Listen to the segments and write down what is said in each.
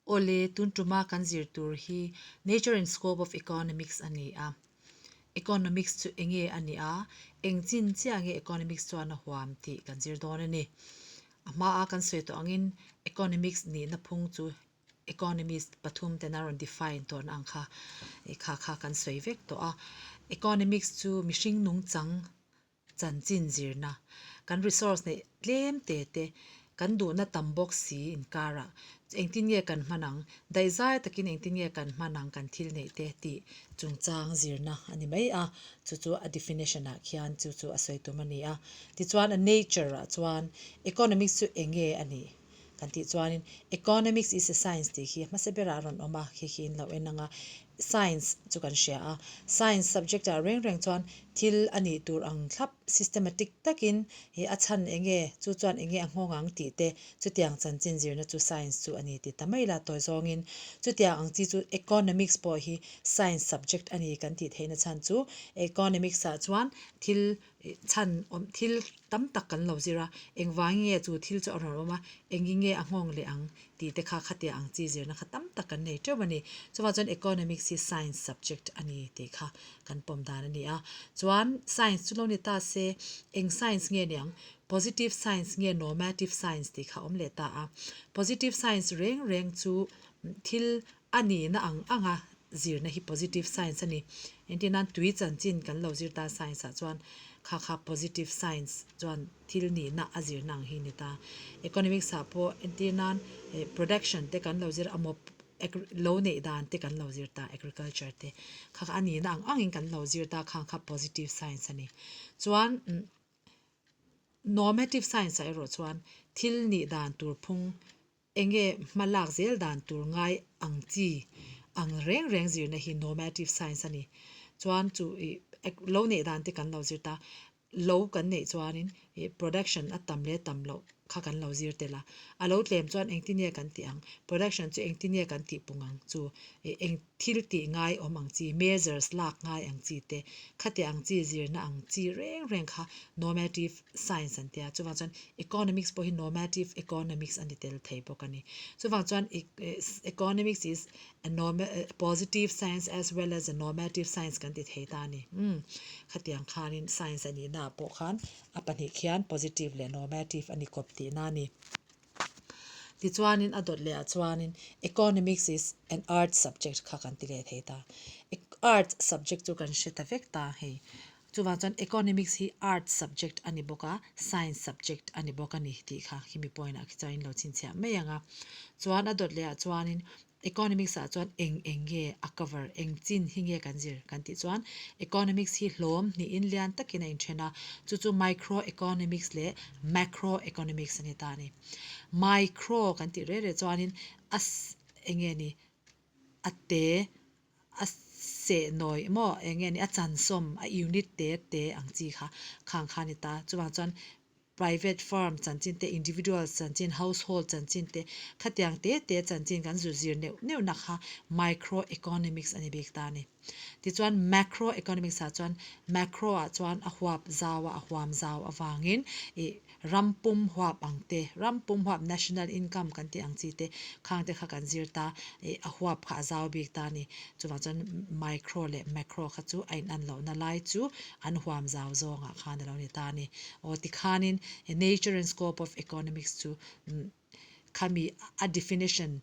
Awle, tun tuma kan zir tur hi Nature and Scope of Economics a ni a. Economics chu enge a nih a, eng chin chiah nge economics chuan a huam tih kan zir dawn a ni. A hmaa kan sawi tawh angin economics nihna phung chu economist pathum ten a rawn define tawhna ang kha kha kha kan sawi vek tawh a. Economics chu mihring nungchang chanchin zirna, kan resource neih tlem te te, kan duhna tam bawk si inkarah engtin nge kan hman ang, daihzai takin engtin nge kan hman ang kan thil neih te tih chungchang zirna a ni mai a, chu chu a definition ah khian chu chu a sawi tum a ni a. Tichuan a nature ah chuan economics chu eng nge a nih kan tih chuanin economics is a science tih khi hmasa berah a rawn awm a, khi khi in lo en ang a, science chu kan hria a, science subject ah reng reng chuan thil a nih tur ang thlap systematic takin ih a chhan eng nge chu chuan eng nge a nghawng ang tih te chutiang chanchin zirna chu science chu a ni ti ta mai la tawi zawngin chutiang ang chi chu economics pawh hi science subject a ni kan tih theihna chhan chu economics ah chuan thil Ih chhan awm thil tam tak kan lo zir a, engvangin nge chu thil chu a rawn awm a, engin nge a nghawng leh ang tih te kha khatia ang chi zirna kha tam tak kan nei teuh a ni. Chuvang chuan Economics hi Science subject a ni tih kha kan pawm dan a ni a. Chuan Science chu lo ni ta se, eng Science nge ni ang? Positive Science nge Normative Science tih kha a awm leh ta a. Positive Science reng reng chu thil A nihna ang anga zirna hi positive science a ni. Engtin nan tui chanchin kan lo zir ta science ah chuan kha kha positive science chuan thil nihna a zirna ang hi ni ta. Economics ah pawh entir nan production te kan lo zir a maw lo neih dan te kan lo zir ta agriculture te kha kha a nihna ang angin kan lo zir ta khang kha positive science a ni. Chuan normative science ah erawh chuan thil nih dan tur phung Enge hma lak zel dan tur ngai ang chi ang reng reng zirna hi normative science a ni. Chuan chu ih lo neih dan te kan lo zir ta, lo kan neih chuanin ih production a tam leh tam loh kha kan lo zir tel a, a lo tlem chuan engtin nge kan tih ang, production chu engtin nge kan tih pung ang chu ih eng thil tih ngai awm ang chi, measures lak ngai ang chi te, khatiang ang chi zirna ang chi reng reng kha normative science an tia. Chuvang chuan economics pawh hi normative economics a ni tel thei bawk a ni. Chuvang chuan economics is a positive science as well as a normative science kan ti thei ta a ni. Umm khatiang khanin science a nihna ah pawh khan a pahnih khian positive leh normative a ni kawp tihna a ni. Tichuanin a dawt leh ah chuanin economics is an art subject kha kan ti leh thei ta. Art subject chu kan hre ta vek ta hei. Chuvang chuan economics hi art subject a ni bawk a, science subject a ni bawk a ni tih kha khimi point ah khi chuan in lo chhinchhiah mai ang a. Chuan a dawt leh ah chuanin Economics ah chuan eng eng nge a cover, eng chin hi nge kan zir kan tih chuan Economics hi hlawm hnihin lian takin a inthen a, chu chu Micro Economics leh Macro Economics a ni ta a ni. Micro kan tih reh reh chuanin a eng nge ni a te a seh nawi maw eng nge ni a chansawm a unit te te ang chi kha khang kha a ni ta. Chuvang chuan Private firm chanchin te, individual chanchin, household chanchin te, khatiang te te chanchin kan zu zir neuh neuh na kha micro economics a ni bik ta a ni. Tichuan macro economics ah chuan macro ah chuan a huap zau a, a huam zau avangin ih ram pum huap ang te, ram pum huap national income kan tih ang chi te khang te kha kan zir ta, ih a huap kha a zau bik ta a ni. Chuvang chuan micro leh macro kha chu a inan lohna lai chu an huam zau zawngah khan a lo ni ta a ni. Aw tikhanin nature and scope of economics chu khami a definition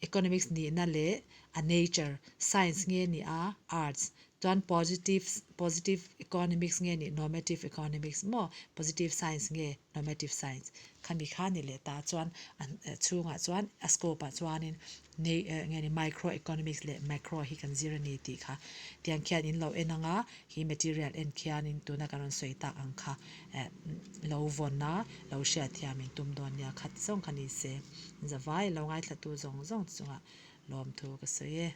economics nihna leh a nature science nge ni a arts chuan positive positive economics nge nih normative economics maw positive science nge normative science khami kha ni leh ta chuan a chhungah chuan a scope ah chuanin Nei eh nge ni micro economics leh macro hi kan zir a ni tih kha tiang khian in lo en ang a, hi material en khianin tuna kan rawn sawi tak ang kha eh lo vawn a, lo hriat thiam in tum dawn nia khat zawng kha ni se. Zavai lo ngaithlatu zawng zawng chungah lawmthu ka sawi e.